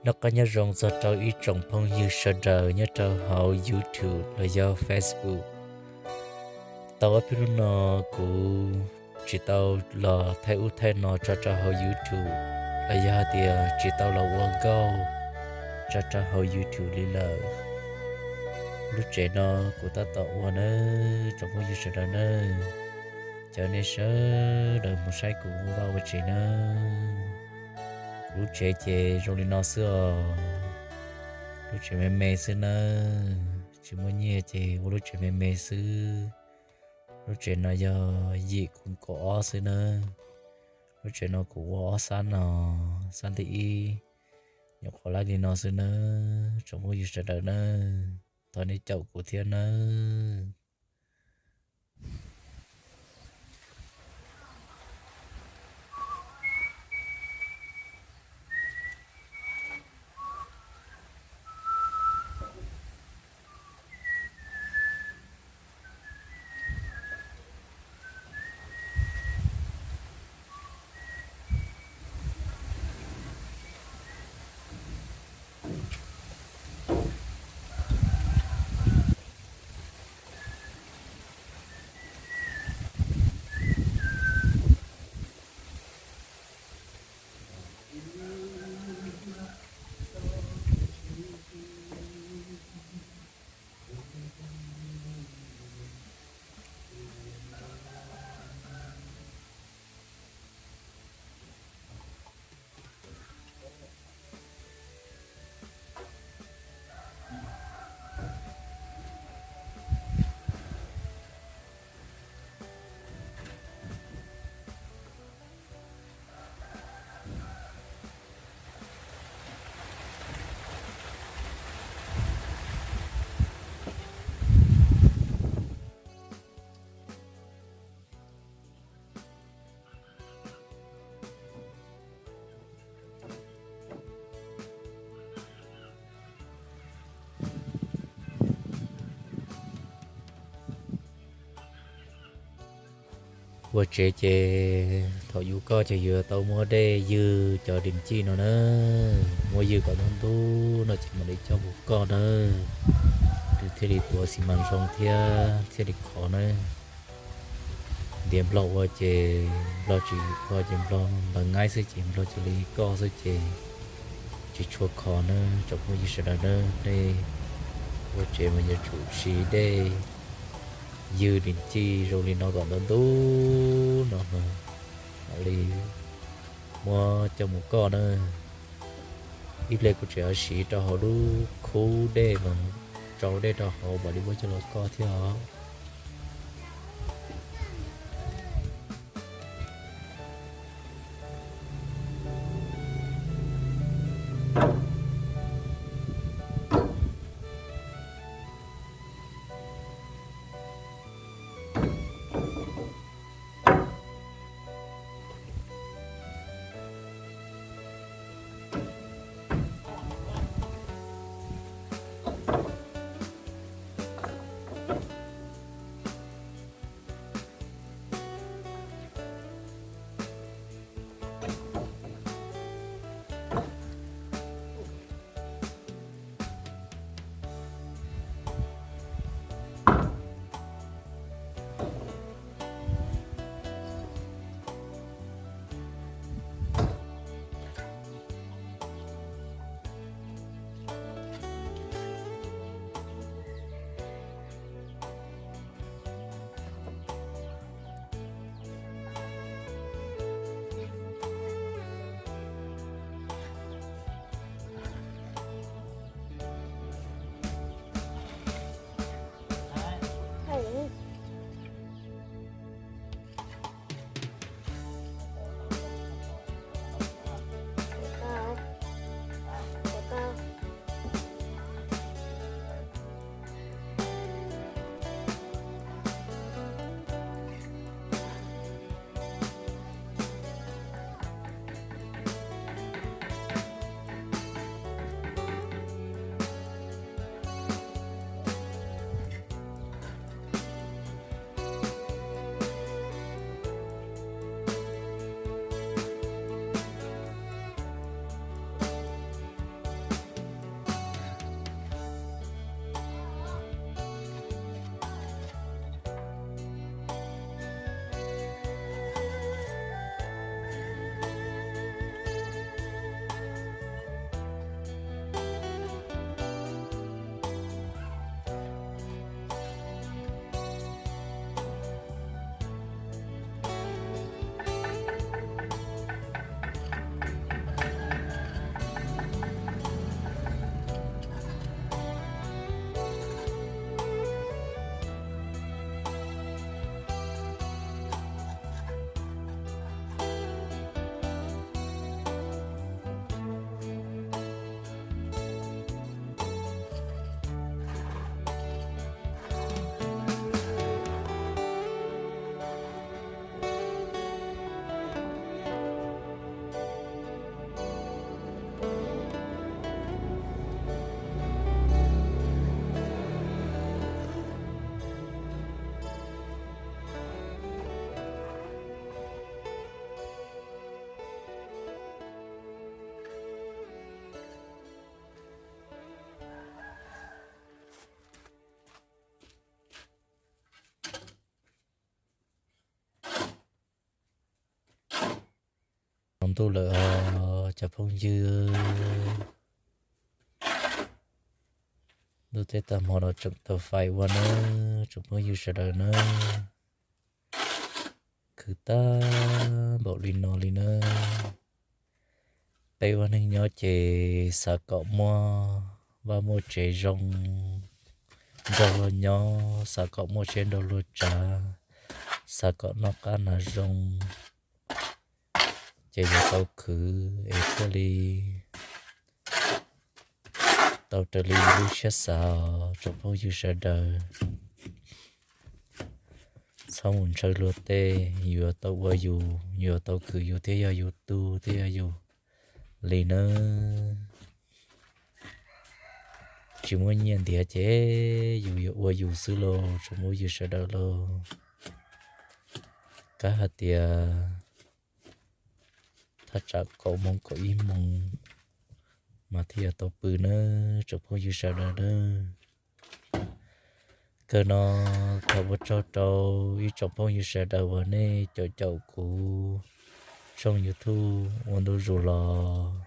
Noj qab nyob zoo txog rau ib tsoom phooj ywg sawv daws nyob rau hauv YouTube los yog Facebook. Tau ob peb hnub no kuv tsis tau los thaij ub thaij no tso rau hauv YouTube, los yog hais tias tsis tau los ua nkauj tso rau hauv YouTube li lawm. Lub tsev no kuv tab tom ua nawb tsoom phooj ywg sawv daws nawb, caw nej sawv daws mus saib kuv ua vaj ua tsev nawb. Kuv lub tsev ces zoo li no xwb os. Lub tsev me me xwb nawb, tsis muaj nyiaj ces ua lub tsev me me xwb. Lub tsev no yog yim khum kaum ob xwb nawb. Lub tsev no kuv ua ob sab no, sab thib ib nyuam qhuav laib li no xwb nawb tsoom phooj ywg sawv daws nawb. Thov nej caum kuv thiab nawb. Ua tsev ces thaum yus koj ces yus tau muab dej ywg cov dis cij no na, muab ywg kom ntub ntub no ces mam li coj mus koj na, nws thiaj li tuav xi mas zoo thiab thiaj li khov na. Ntiav nplog ua ces nplog tsis ua ces nplog npawv ngaib xwb ces nplog cia li koj xwb ces tsis tshua khov na tsoom phooj ywg sawv daws na. Nej ua tsev mas yuav tsum siv dej ywg dis cij zoo li no kom ntub ntub no mas mam li muab coj mus koj na. Ib pliag kuv tseem yuav siv rau hauv lub khub dej mas tsau dej rau hauv mam li muab coj los koj thiab os. Ntuj lawm os cov phooj ywg. Ntuj teb tag hmo los tseem tau fais ua nawb tsoom phooj ywg sawv daws nawb. Khwv tag npaum li no li nawb. Peb ua neeg nyob ces xav kom muaj vaj muaj tsev zoo nrog luag nyob, xav kom muaj siab nrog luag tsav, xav kom noj qab hnav zoo, ces yuav tau khwv es thiaj li tau raws li yus lub siab xav os tsoom phooj ywg sawv daws. Txhob mus ntshaw luag tej, yus yuav tau ua yus, yus yuav tau khwv yus thiab yog yus tug thiab yog yus li nawb. Tsis muaj nyiaj ntiav ces yus yuav ua yus xwb lauj tsoom phooj ywg sawv daws lauj. Kav hais tias thaj tsam kaum moos kaum ib moos mas thiaj yuav tau pw nawb tsoom phooj ywg sawv daws nawb. Kawg no thov ua tsaug rau ib tsoom phooj ywg sawv daws uas nej caum caum kuv tshooj YouTube ua ntu zus los